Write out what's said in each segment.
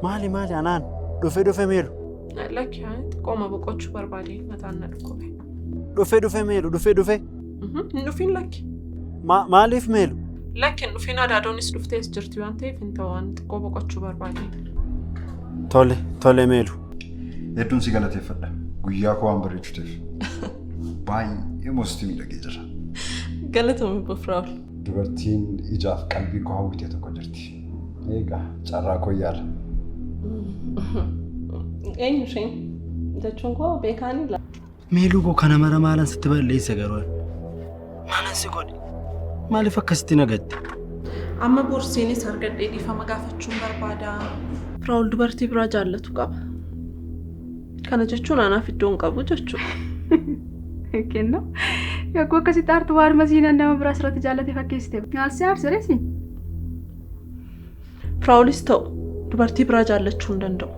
Maali maali anaan dhufe dhufe meelu. Lakki xiqqooma boqochuu barbaade mataan na dhukkube. Dhufe dhufe meelu dhufe dhufe. Hin dhufiin lakki. Maaliif meelu? Lakki hin dhufiin adaadoonis dhuftees jirti waan ta'eef hin ta'u waan xiqqoo boqochuu barbaade. Tole tole meelu. Hedduun si galateeffadha. Guyyaa koo waan bareechiteef. Baay'ee moostii miidhagee jira. Galatoomi Bofraa'ol. Dubartiin ijaaf qalbii koo hawwite tokko jirti. Egaa carraa koo yaala. Eenyu isheen? Jechuun koo beekaanii la. Meeluu koo kana mara maalan sitti balleessa garuu? Maalan si godhe? Maaliif akkasitti nagatte? Amma borsiinis argadhee dhiifama gaafachuun barbaada. Firaa'ol dubartii biraa jaallatu qaba. Kana jechuun anaaf iddoo hin qabu jechuudha. Kennu. Yogguu akkasitti aartu waanuma siinaan nama biraa sirratti jaallate fakkeessite. Maal si aarse reesi? Firaa'olis ta'u dubartii biraa jaallachuu hin danda'u.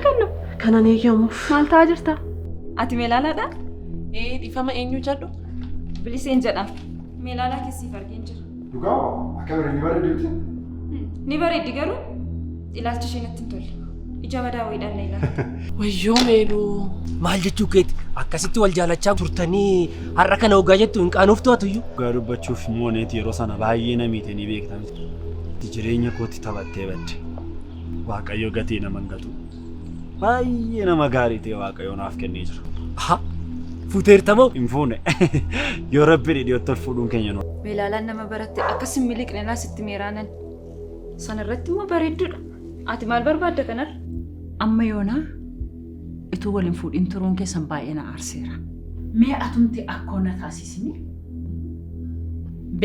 Kennu. Kanan eeyyamuuf. Maal ta'aa jirta? Ati Meelaalaadha? Ee dhiifama eenyu jedhu? Biliseen jedhama. Meelaalaa keessiif argeen jira. Dhugaa akka birrii ni bareeddi miti? Ni bareeddi garuu ilaalchi ishee natti hin tolle. Ija badaa wayiidhaan na ilaala. Wayyoo meeluu. Maal jechuu keeti akkasitti wal jaalachaa turtanii har'a kana hoggaa jettu hin qaanoftu atuyyuu. Dhugaa dubbachuuf mooneeti yeroo sana baay'ee na miite ni beekta. Jireenya kootti taphattee badde. Waaqayyo gatii nama hin gatu. Baay'ee nama gaarii ta'e Waaqayyo naaf kennee jira. Aha fuuteertamoo? Hin fuune. Yoo rabbi dhiyootti ol fuudhuun keenya nu. Meelaalaan nama baratte akkas hin miliqne laa sitti meeraanan. Sana irratti immoo bareedduudha. Ati maal barbaadda kanarra? Amma yoonaa utuu wal hin fuudhin turuun keessan baay'ee na aarseera. Mee atumti akkoo na taasisini?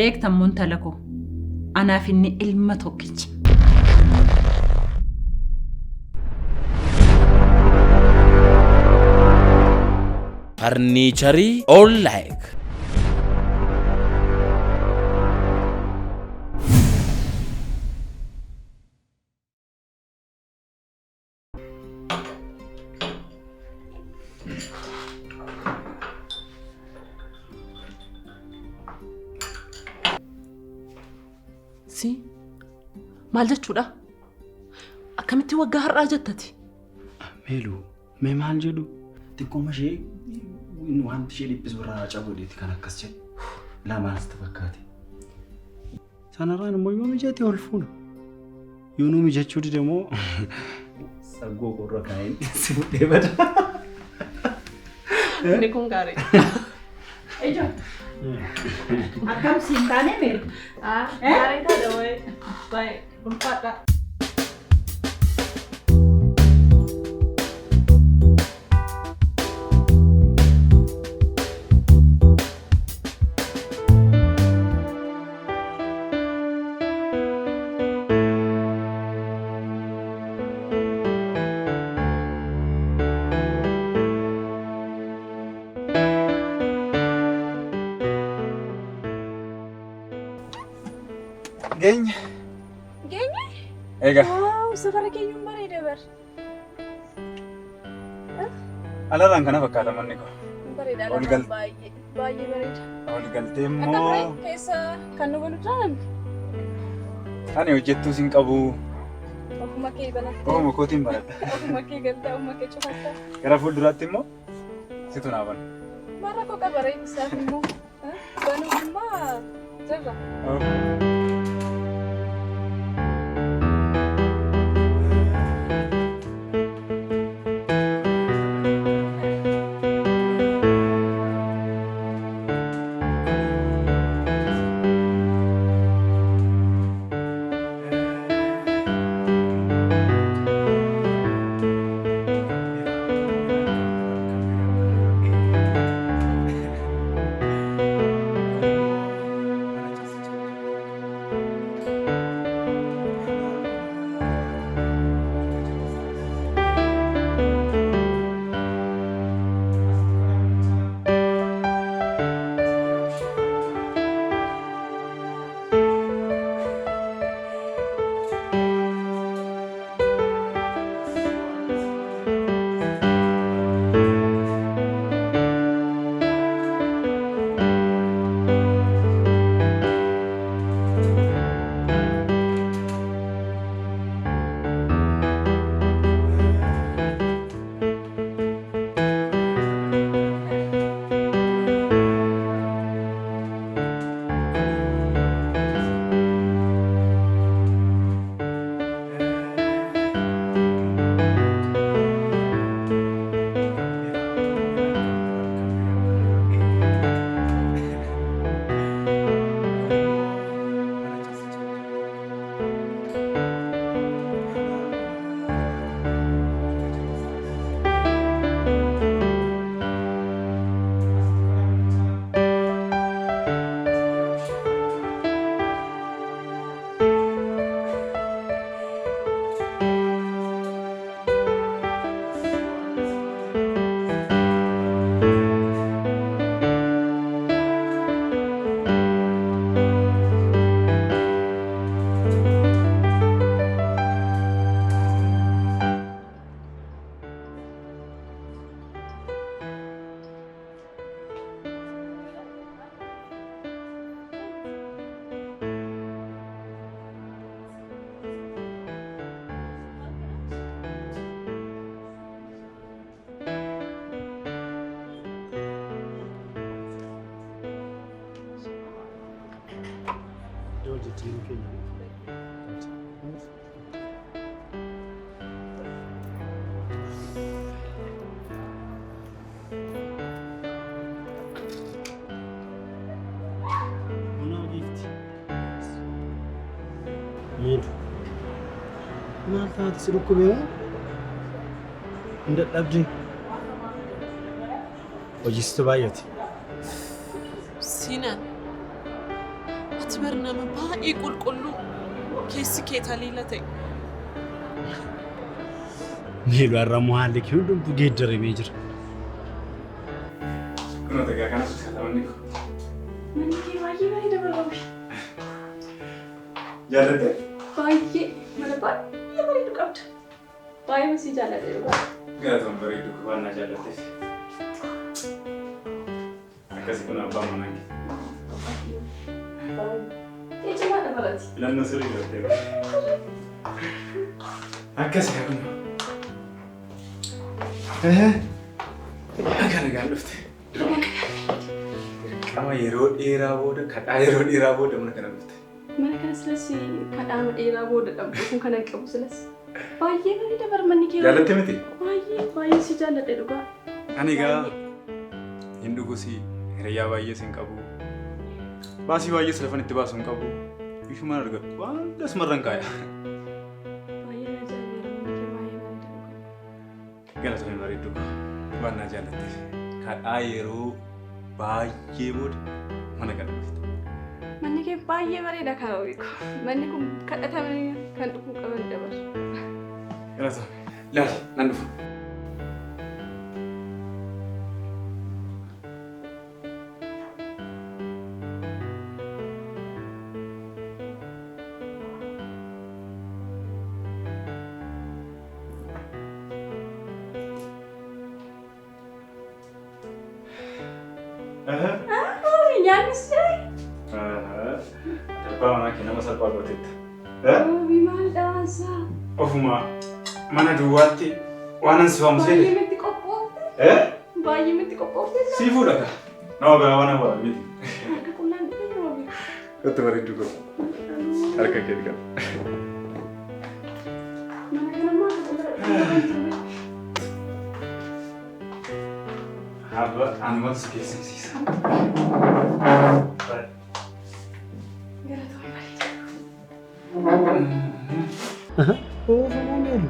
Beekta immoo intala koo anaaf inni ilma tokkicha. Farniicharii Online. Si maal jechuudha? Akkamitti waggaa har'aa jettati? Meeluu mee maal jedhu xiqqooma ishee wanti ishee dhiphisu irraa cabuudheeti kan akkas jedhu. Lamaan sitti fakkaate. Sanarraan immoo yoo mijate ol fuuna. Yoo nuu mijachuu dide immoo saggoo qorra kaa'een si fudhee bada. Inni kun gaarii. Ija. Akkam siin taane meeru? Gaarii taadha waa'ee. Baay'ee ulfaadha. Geenye. Geenye? Egaa. Waaw, safara keenyuun bareeda bar. Alarraan kana fakkaata manni koo. Bareeda Ol alarraan gal- baay'ee baay'ee bareeda. Ol galtee Akka immoo ture keessa kan nu galu jiran ani hojjettuu sin qabu. ofuma kee banattee Ofuma kootiin baradha. ofuma kee galtaa ofuma kee cufatta. Gara fuulduraatti immoo situ naa bana. Maal rakkoo qaba ree isaaf immoo banuuf immoo jirra. Miidhu. Maal taate si dhukkubee moo? Hin dadhabdee? Hojii sitti baay'ate. Sinan, ati bar nama baay'ee qulqulluu keessi kee taliila ta'e. Miidhu har'a immoo haalli kee hundumtuu geeddaramee jira. Kunoo egaa kanas fakkaata manni koo. Manni kee baay'ee bareeda barbaade. Jaallattee? Baay'ee mana baay'ee bareedu qabda. Baay'ee si jaalladhe dhugaa. Galatoon bareedu waan na jaallatteef. Akkasi kun abbaan manaa kee. Baay'ee cimaadha barati. Filannoo sirrii filattee. Akkasi haa kun. Akka nagaan dhufte. Dirqama yeroo dheeraa booda kadhaa yeroo dheeraa booda mana kana dhufte. Mana kana silas kadhaa dheeraa booda dhabdu kun kana qabu silas. Baay'ee bareeda bar manni kee. Jaallatte miti? Baay'ee baay'ee si jaalladhe dhugaa. Ani egaa hin dhugusi hiriyyaa baay'ees hin qabu. Baasii baay'ees lafan itti baasu hin qabu. Ishumaan argadhu waan asumarran kaaya. Baay'ee na jaalladhe manni kee baay'ee bareeda dhugaa. Galatoomii bareedduu waan na jaallatteef kadhaa yeroo baay'ee booda mana kana dhufte. Manni kee baay'ee bareeda kan hawwiku. Manni kun kadhatamanii kan dhufuu qaban dabarsu. Galatoomii. Laali nan dhufa. Nyaanni si'aayi. Abbaa manaa kee nama salphaa gooteetta. Roobii maal dhaasaa? Ofuma mana duwwaatti waan an si waamu Baay'ee seete. miti qophoofte. Baay'ee miti qophoofte. Sii fuudha ka. Nama biraa waan awwaalu miti. Harka qullaan dhufee roobii. Kottu bareedduu koo. Harka kee dhiqadhu. Mana kana maal qullaa dhufee? Abba anumatu si keessumsiisa. Galatoomii bareeda. Oofamoo meelu.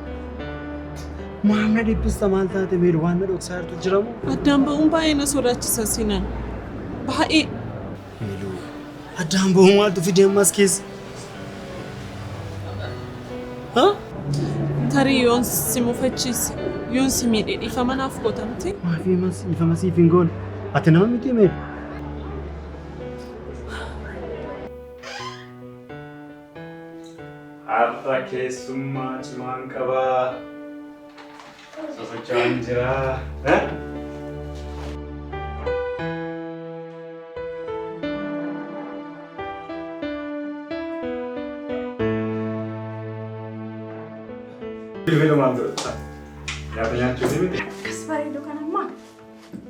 Maal na dhiphista maal taate meelu waan na dhoksaa jirtu jira moo? Addaan ba'uun baay'ee na sodaachisa Sinan. Baay'ee. Meelu addaan ba'uu maaltu fide ammas keessa? Tarii yoon si mufachiise, yoon si miidhe dhiifama naaf gootamti. Maafii dhiifama siif hin goone. Ati nama miti meelu. Har'a keessummaa cimaan qabaa. Sosocho'aan jira. Bilbila maal godhata? Nyaata nyaachuu ni miti? Akkas bareedu kanammaa.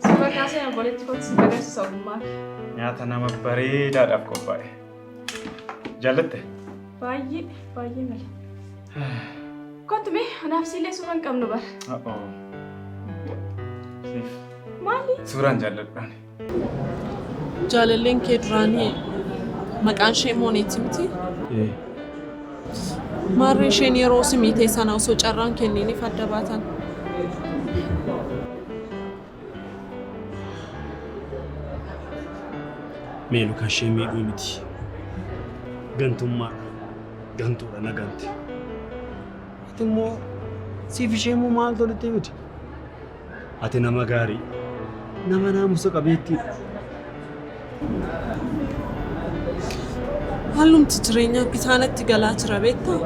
Suura kaasee obboleetti kootti si agarsiisa ogummaa kee. Nyaata nama bareedaadhaaf qophaa'e. Jaallatte? Baay'ee baay'ee malee. Kottu mee anaaf siillee suura hin qabnu bara. Siif. Maali? Suuraan jaalladhaan. Jaalalleen kee duraanii maqaan ishee Mooneeti miti? Maarree isheen yeroo si miite sana osoo carraan kenniiniif adda baatan. Meelu kan ishee miidhuu miti. Gantummaadha. Gantuudha na gante. Ati immoo siif ishee immoo maaltu walitti fide? Ati nama gaarii, nama naamusa qabeettiidha. Haalumti jireenyaa bitaanatti galaa jira beektaa?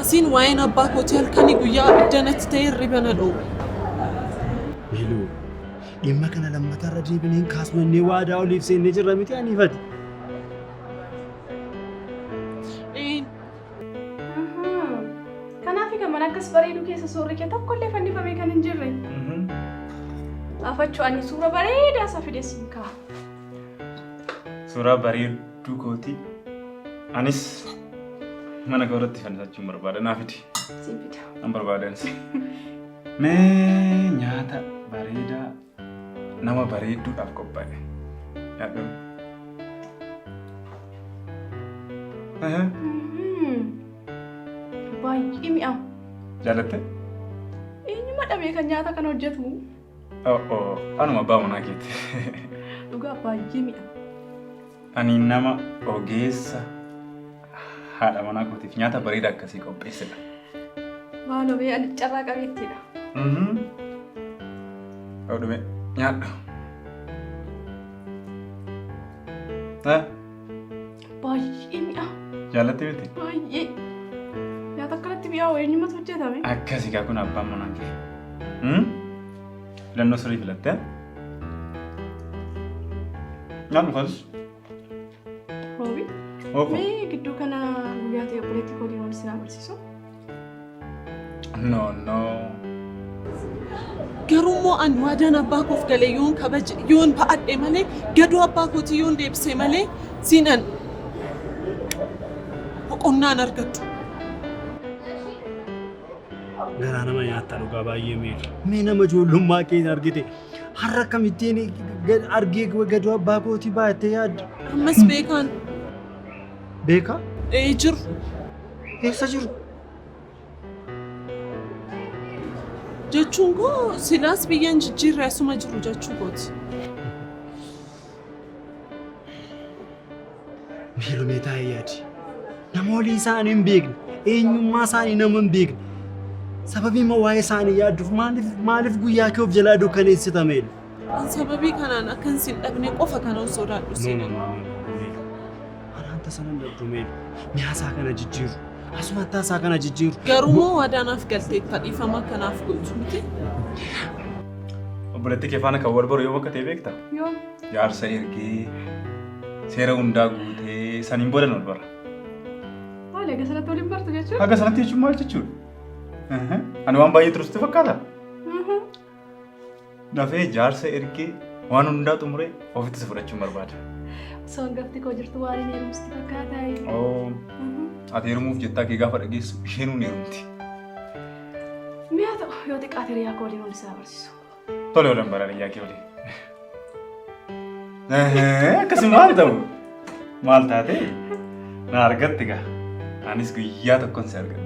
Asiin waa'een abbaa kootii halkanii guyyaa abidda natti ta'e hirriba na dhoowwe. Meeluu dhimma kana lammatarra deebinee hin kaasnu jennee waadaa oliif seennee jirra miti aniifati. Een Kanaaf egaa mana akkas bareedu keessa suurri kee tokkollee fannifamee kan hin jirre. Afachuu ani suura bareedaa isaa fide siin kaa'a. Suuraa bareedduu kooti. Anis mana koo irratti fannifachuun barbaada. Naa fidi. Siin fida. Nan barbaada anis. Mee nyaata bareedaa nama bareedduudhaaf qophaa'e. Nyaadhu. Baay'ee mi'aawu. Jaalatte? Eenyuma dhabee kan nyaata kana hojjetu? Anuma abbaa manaa keeti. Dhugaa baay'ee mi'aawu. Ani nama ogeessa haadha manaa kootiif nyaata bareedaa akkasii qopheessedha. Maaloo mee ani carraa qabeettiidha. Dhume nyaadhu. Baay'ee mi'aawu. Jaalatte miti? Baay'ee. Nyaata akkanatti mi'aawu eenyumatu hojjetame? Akkasii kaa kun abbaan manaa kee. Filannoo sirrii filattee? Nyaadhu kaas. Roobi. Mee gidduu kana guyyaa ta'e obboleettii koo waliin wal sin agarsiisu? No, no. Garuu ani waadaan abbaa koof galee yoon kabaje yoon ba'adhe malee gadoo abbaa kootii yoon deebise malee siinan boqonnaan argadhu. Garaa nama nyaata dhugaa baay'ee miidha. Mee nama ijoollummaa keenya argite har'a akkamittiin argee gadoo abbaa kootii baattee yaadda? Ammas beekaan. Beekaa? Ee jiru. Eessa jiru? Jechuun koo silaas biyyaan jijjiirre asuma jiru jechuu kooti. Miilumee taa'ee yaadi. Nama walii isaanii hin beekne, eenyummaa isaanii nama hin beekne. Sababii immoo waa'ee isaanii yaadduuf maaliif guyyaa kee of jalaa dukkaneessita meelu? Sababii kanaan akka hin dhabne qofa kanan sodaadhu seenan. Anaan tasanan dhabdu meelu. Mi'aasaa kana jijjiiru. Asuma taasaa kana jijjiiru. Garuu moo waadaanaaf galteetta dhiifama kanaaf gootu miti? Obboleettii kee faana kan wal baru yoo bakka ta'e beektaa? Yoo. Jaarsa ergee seera hundaa guutee saniin booda wal bara. Maali haga sanatti waliin bartu jechuudha? Haga sanatti jechuun maal jechuudha? Ani waan baay'ee turusti fakkaata? Dafee jaarsa ergee waan hundaa xumuree ofitti si fudhachuun barbaada. Osoo hangafti koo jirtu waan hin heerumsitti fakkaata. Ati heerumuuf jettaa kee gaafa dhageessu isheen hin heerumti. Mi'a ta'u yoo xiqqaate hiriyaa koo waliin wal isaa barsiisu. Tole waliin bara hiriyaa kee waliin. Akkasuma maal ta'u? Maal taate? Na argatti gaa. Anis guyyaa tokkoon si argadhe.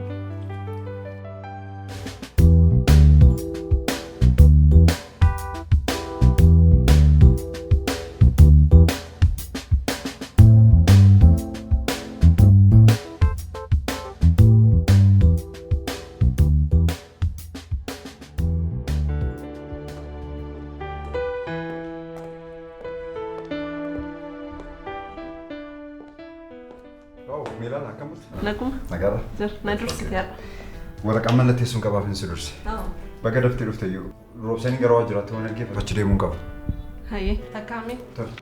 Miilaan akkam bulti? Naguma. Nagaadha. Jira. Na dursite har'a. Waraqaan mallatteessuun qabaaf hin si durse. Bakka daftee dhufte iyyuu roobsanii gara waajjiraatti waan ergeef achi deemuun qaba. Hayyee takkaame. Tole.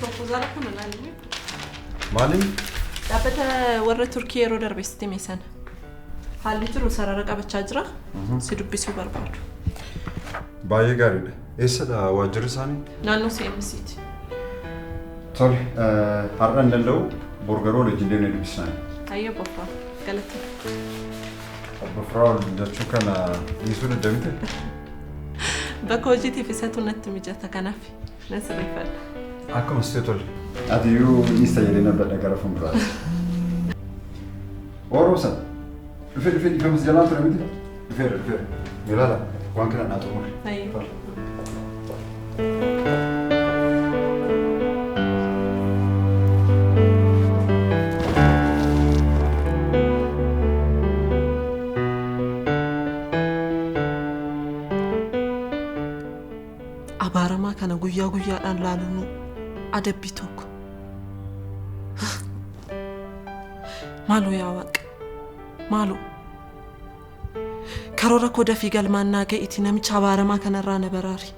Propozaala kana ilaallee. Maaliin? Dhaabbata warra Turkii yeroo darbe sitti hime sana. Haalli jiru sarara qabachaa jira. Si dubbisuu barbaadu. Baay'ee gaariidha. Eessadha waajjirri isaanii? Naannoo CMC'ti. Tole, har'a hin danda'u. Bor garuu wajjin deemnee dubbisnaan. Hayyee boffaa. Galata. Obbo Firaa'ol jechuu kana dhiisuu danda'amte? Bakka hojiitiif isatu natti mijata kanaaf nan sirreeffadha. Akkuma sitti tole. Ati iyyuu dhiista jedhee nan badha gara fuulduraatti. Ooroosan dhufee dhufee dhiifamas jalaan ture miti? Dhufeera dhufeera. Ilaala waan kana naa xumure. Hayyee. Abaaramaa kana guyyaa guyyaadhaan laaluun adabbii tokko. Maaloo yaa Waaqa, maaloo. Karoora koo dafii galmaan naa ga'iiti namicha abaaramaa kanarraa na baraari.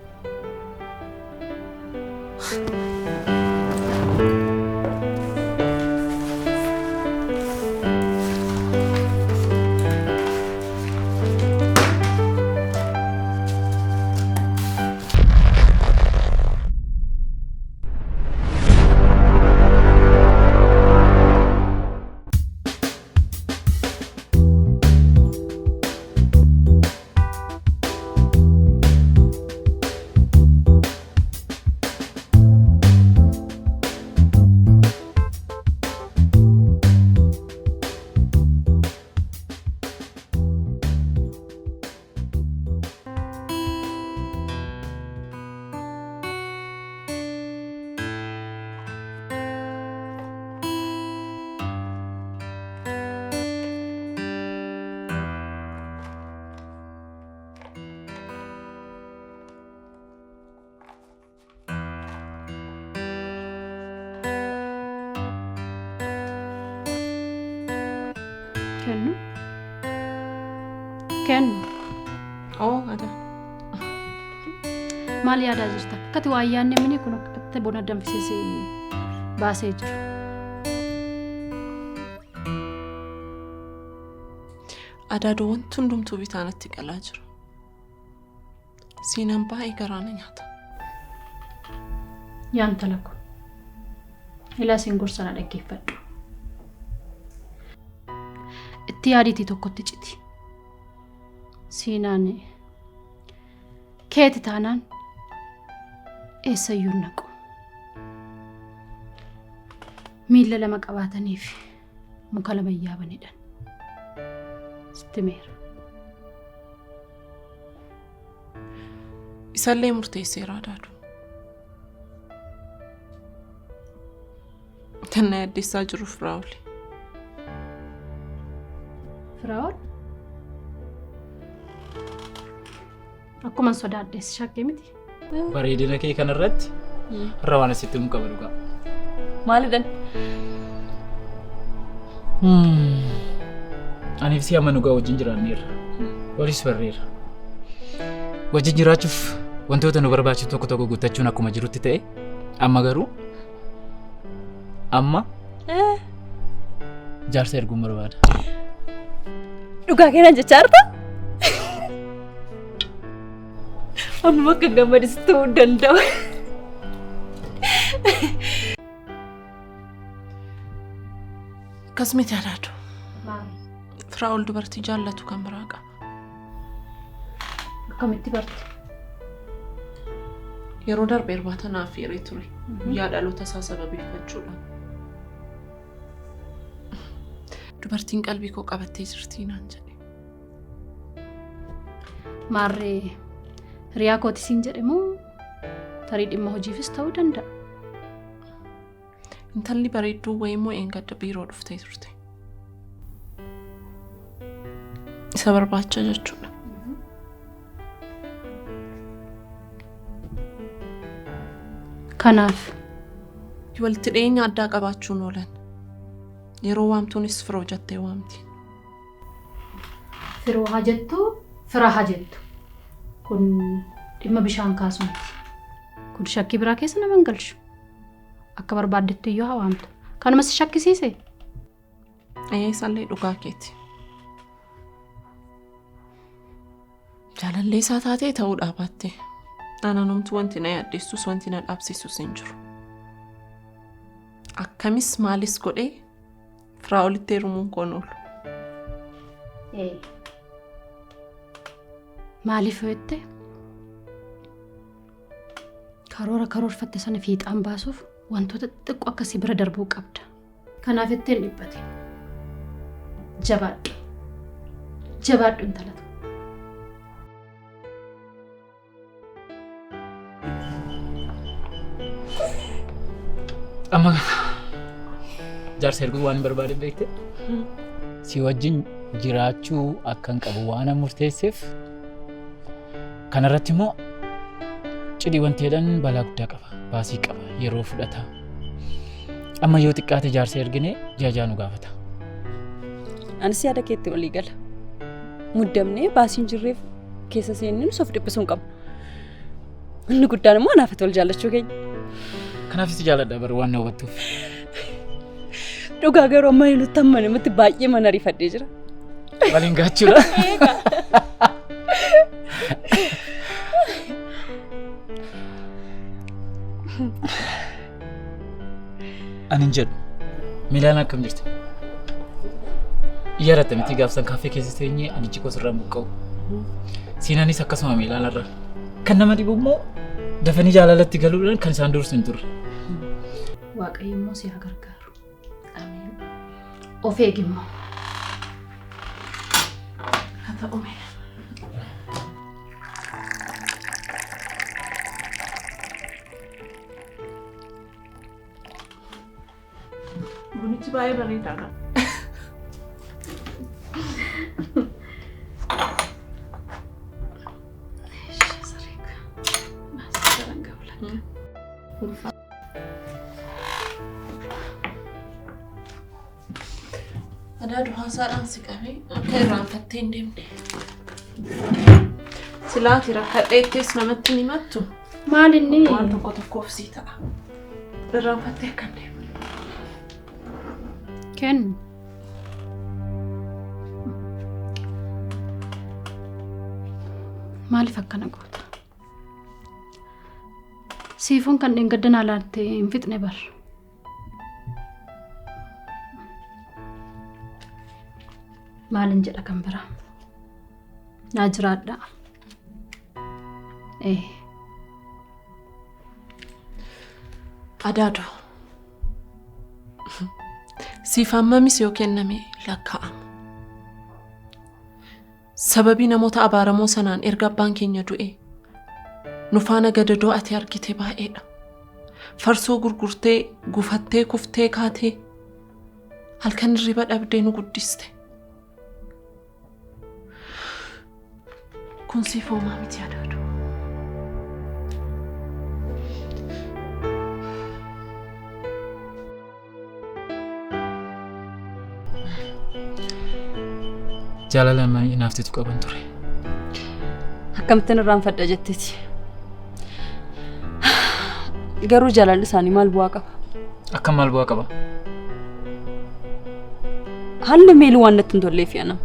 Kennu. Oo, ada. Maal yaadaa jirta? Akkati waa yaadne mini kun akkatti buna danfisee baasee jira. Adaadoo wanti hundumtuu bitaa natti qalaa jira. Siinaan baay'ee garaa na nyaata. Yaa intala ko. Ilaa siin gorsa na dhaggeeffadhu. Itti yaadiitii tokkotti citi. Siinaan keeti taanaan eessayyuu hin naqu. Miilla lama qabaataniif muka lama hin yaabanidhan. Sitti meera. Isallee murteesseera adaaduu. Kan na yaaddessaa jiru Firaa'ol. Firaa'ol? Akkuma sodaadhes shakkee miti. Bareedina kee kanarratti har'a waan asitti himu qaba dhugaa. Maalidhan? Aniif si amma dhugaa wajjin jiraanneerra. Walis barreerra. Wajjin jiraachuuf wantoota nu barbaachisu tokko tokko guuttachuun akkuma jirutti ta'e amma garuu amma jaarsa erguun barbaada. Dhugaa keenan jechaa jirta? Amma akka gammadis ta'uu danda'u. Akkas miti adaaduu. Firaa'ol dubartii jaallatu kan biraa qaba. Akkamitti barte? Yeroo darbe irbaata naaf affeeree ture. Guyyaa dhaloota isaa sababeeffachuudhaan. Dubartiin qalbii koo qabattee jirti naan jedhe. Maarree hiriyaa kooti siin jedhe moo tarii dhimma hojiifis ta'uu danda'a. Intalli bareedduu wayii immoo eengadda biiroo dhuftee turte. Isa barbaacha jechuudha. Kanaaf Walitti dhiyeenya addaa qabaachuun oolan. Yeroo waamtuunis firoo jettee waamti. Firoo haa jettu, fira haa jettu. Kun dhimma bishaan kaasu miti. Kun shakkii biraa keessa nama hin galchu. Akka barbaaddetti iyyuu haa waamtu. Kanumas shakkisiise. Isallee dhugaa keeti. Jaalallee isaa taatee ta'uu dhaabatte. Ananumtu wanti na yaaddeessus wanti na dhaabsisus hin jiru. Akkamis maalis godhee Firaa'olitti heerumuun koon oolu. Maaliif jette? Karoora karoorfatte sana fiixaan baasuuf wantoota xixiqqoo akkasii bira darbuu qabda. Kanaaf itti hin dhiphatin. Jabaadhu. Jabaadhu intala tokko. Amma jaarsa erguu waan hin barbaade beekte si wajjin jiraachuu akkan qabu waan murteesseef kanarratti immoo cidhi wanti jedhan balaa guddaa qaba, baasii qaba, yeroo fudhata. Amma yoo xiqqaate jaarsa ergine jaajaa nu gaafata. Anis yaada keetti walii gala. Muddamnee baasiin jirreef keessa seennee of dhiphisuu hin qabnu. Inni guddaan immoo anaaf wal jaallachuu keenya. Kanaafis jaalladha bara waan na hubattuuf. Dhugaa garuu amma nutti amma namatti baay'ee mana ariifadhee jira. Waliin gaachuudha. Ani hin jedhu. Miilaan akkam jirti? Yaadatta miti gaafsan kaaffee keessa teenyee ani jikoo sirraan buqqa'u. Siinaanis akkasuma miilaan irra. Kan nama dhibu immoo dafanii jaalalatti galuudhaan kan isaan dursu hin turre. Waaqayyo immoo si haa gargaaru. Amiin. Of eegi immoo. Haa ta'u mee. Bunichi baay'ee bareedaadha. Adaaduu haasaadhaan si qabee akka irraanfattee hin deemne. Silaati rakkadheettis namatti ni himattu. Maal inni? Waan tokko tokkoof sii ta'a. Irraanfattee akkam deemu. Kennu. Maaliif akkana goota? Siifuun kan dheengadda naa laatte hin fixne bar. Maalin jedha kan biraa? Naa jiraadhaa. Ee. Adaadoo. Siif hammamis yoo kenname lakkaa'ama. Sababii namoota abaaramoo sanaan erga abbaan keenya du'e nu faana gadadoo ati argite baay'eedha. Farsoo gurgurtee gufattee kuftee kaatee halkan hirriba dhabdee nu guddiste. Kun siif homaa miti Adaadoo. Jaalala nama inaaftitu qaban ture. Akkamittiin irraanfadha jetteeti. Garuu jaalalli isaanii maal bu'aa qaba? Akkam maal bu'aa qaba? Haalli meeluu waan natti hin tolleef anam.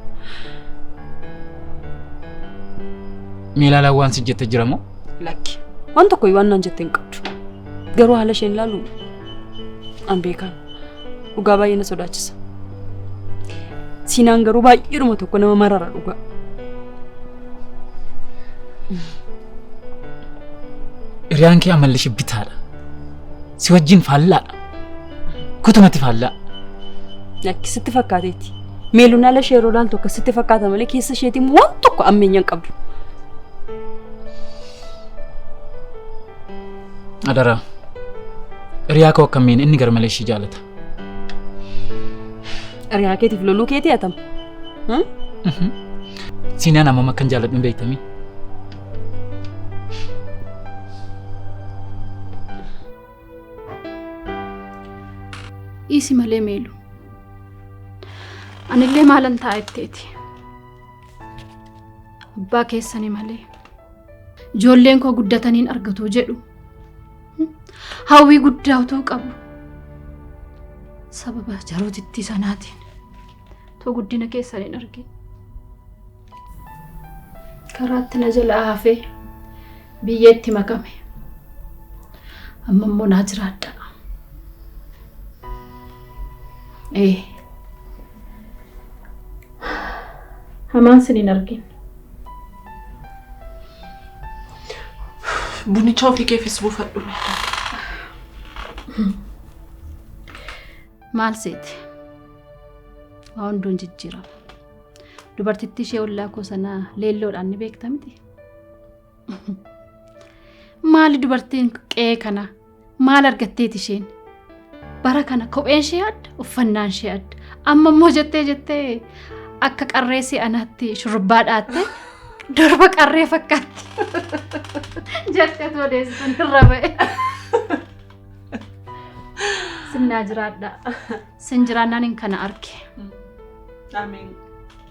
Meelaalaan waan si jette jira moo? Lakki. Waan tokko waan naan jette hin qabdu. Garuu haala isheen ilaalu an beekan. Dhugaa baay'ee na sodaachisa. Siinaan garuu baay'eedhuma tokko nama marara dhugaa. Hiriyaan kee amalli ishee bitaadha. Si wajjin faallaadha. Kutumatti faallaa. Lakki sitti fakkaateeti. Meeluun haala ishee yeroo ilaaltu akka sitti fakkaata malee keessa isheetiin waan tokko ammeenya hin qabdu. Adaraa. Hiriyaa koo akka miin inni garmalee ishee jaalata. Hiriyaa keetiif loluu keetii atam. Siinaan hammam akkan jaalladhu hin beektamii? Dhiisi malee meelu. Anillee maalan ta'a jetteeti. Abbaa keessanii malee. Ijoolleen koo guddataniin argatu jedhu. Hawwii guddaa utuu qabu. Sababa jarootittii sanaatiin utuu guddina keessan hin argin. Karaatti na jalaa hafee biyyeetti makame. Amma immoo naa jiraadha. Ee. Hamaan sin hin argin. Bunicha ofii keefis buufadhu. Maal seete? Waa hunduun jijjiirama. Dubartittii ishee ollaa koo sanaa leelloodhaan ni beekta miti? Maali dubartiin qe'ee kana? Maal argatteeti isheen? Bara kana kopheen ishee adda, uffannaan ishee adda. Amma immoo jettee jettee akka qarree si'anaatti shurrubbaa dhaatte durba qarree fakkaatti. Jettee odeessituun irra ba'e. Sinnaa jiraadha. Sin jiraannaan hin kana arge. Ameen.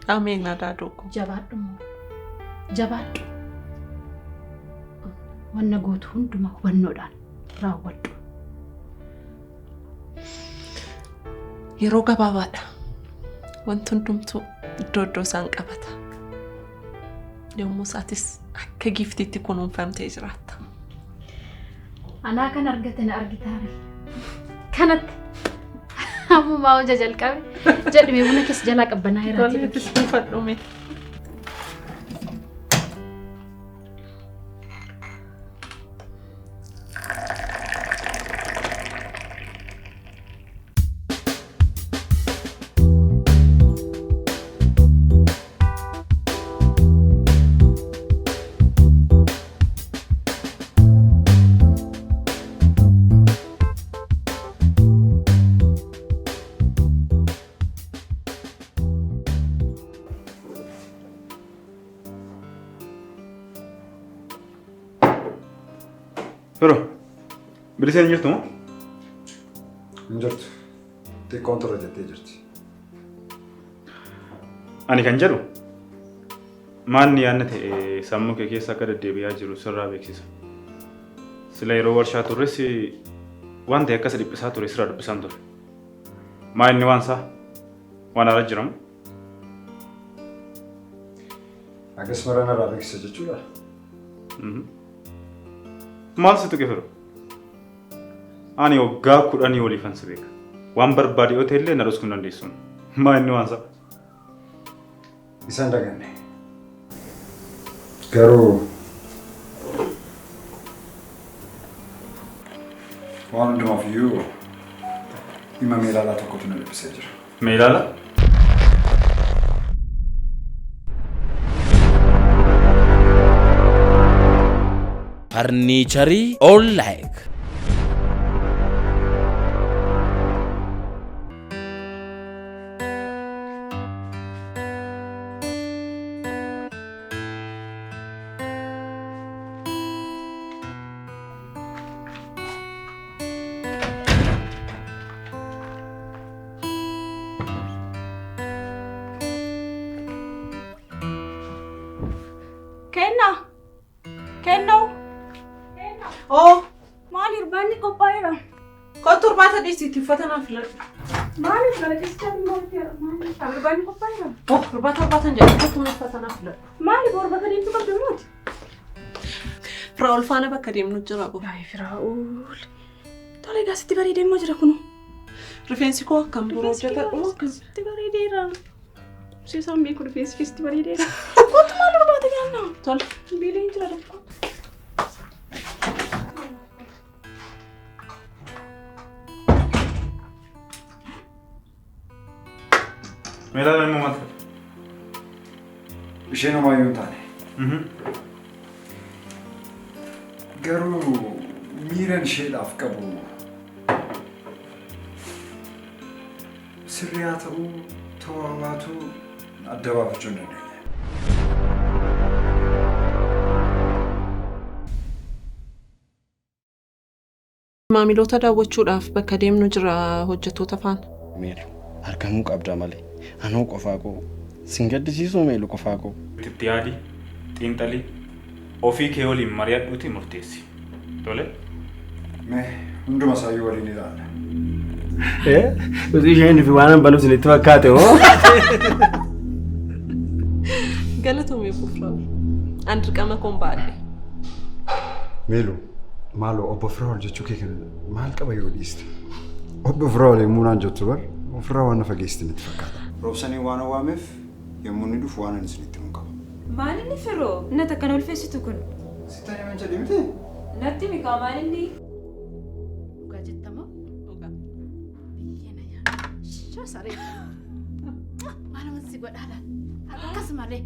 Ameen adaadoo koo. Jabaadhu immoo. Jabaadhu. Wanna gootu hundumaa hubannoodhaan raawwadhu. Yeroo gabaabaadha. Wanti hundumtuu iddoo iddoo isaan qabata. Yommuu isaatis akka giiftiitti kunuunfamtee jiraatta. Anaa kan argate na argitaare. Kanatti ammumaa hojii jalqabe jedhime buna keessa jalaa qabbanaa jiraati. Toleetis buufadhu mee. Firoo, biliseen hin jirtu moo? Hin jirtu. Xiqqoon turre jettee jirti. Ani kan jedhu Maanni yaadna ta'e sammuu kee keessa akka deddeebi'aa jiru sirraa beeksisa. Sila yeroo warshaa turres waan ta'e akkas dhiphisaa ture sirraa dubbisaan ture. Maa inni waan isaa? Waan haaraa jiramu? Akkas mara narraa beeksisa jechuudha. Maal si tuqe firoo? Ani waggaa 10 oliifan si beeka. Waan barbaade yoo ta'e illee na dhoksuu hin dandeessu. Maa inni waan isaa? Isaan daganne. Garuu waan hundumaaf iyyuu dhimma meelaalaa tokkotu na dhiphisee jira. Meelaala? Farniicharii Onlaayik. Kennaa! Kennoo! Oo! Maali irbaanni qophaa'eera? Kottu irbaata dhiisiitti uffata naaf filadhu. Maaliif gara keessatti maali irbaanni qophaa'eera? Oh, irbaata irbaata hin jedhu kottu uffata naaf filadhu. Maali boru bakka deemtu qabdu mooti? Firaa'ol faana bakka deemnu jira bo. Ay Firaa'ol. Tole egaa sitti bareedee immoo jira kunu. Rifeensi koo akkam biroo hojjetadhu moo akkam? Sitti bareedeera. Siisaan beeku rifeensi kee sitti bareedeera. Kottu maal irbaata nyaanna? Tole. Beeleen jira dafqa. Meelaalaan immoo maal ta'e? Isheen homaayyuu hin taane. Garuu miiran isheedhaaf qabu sirrii haa ta'uu ta'uu haa baatu adda baafachuu hin dandeenye. Maamiloota daawwachuudhaaf bakka deemnu jira hojjettoota faana. Meelu argamuu qabda malee anoo qofaa koo sin gaddisiisuu meelu qofaa koo. Itti yaadi, xiinxali, ofii kee waliin mari'adhuutii murteessi. Tole? Mee hunduma isaayyuu waliin ilaalla. Utuu isheen fi waan banu isinitti fakkaate hoo? Galatoomii obbo Firaa'ol. An dirqama koon ba'adhe. Meelu maaloo obbo Firaa'ol jechuu kee kana maal qaba yoo dhiiste? Obbo Firaa'ol yommuu naan jettu bar ofirraa waan na fageessite natti fakkaata. Roobsanii waan waameef yommuu inni dhufu waan ani isinitti himu qaba. Maal inni firoo? Natti akkana ulfeessitu kun. Sitti himan jedhe miti? Natti himi kaa maal inni? Dhugaa jetta moo? Dhugaa. Biyyee na nyaata. Shoo saree. Maaluma si godhaa laata? Akkas malee.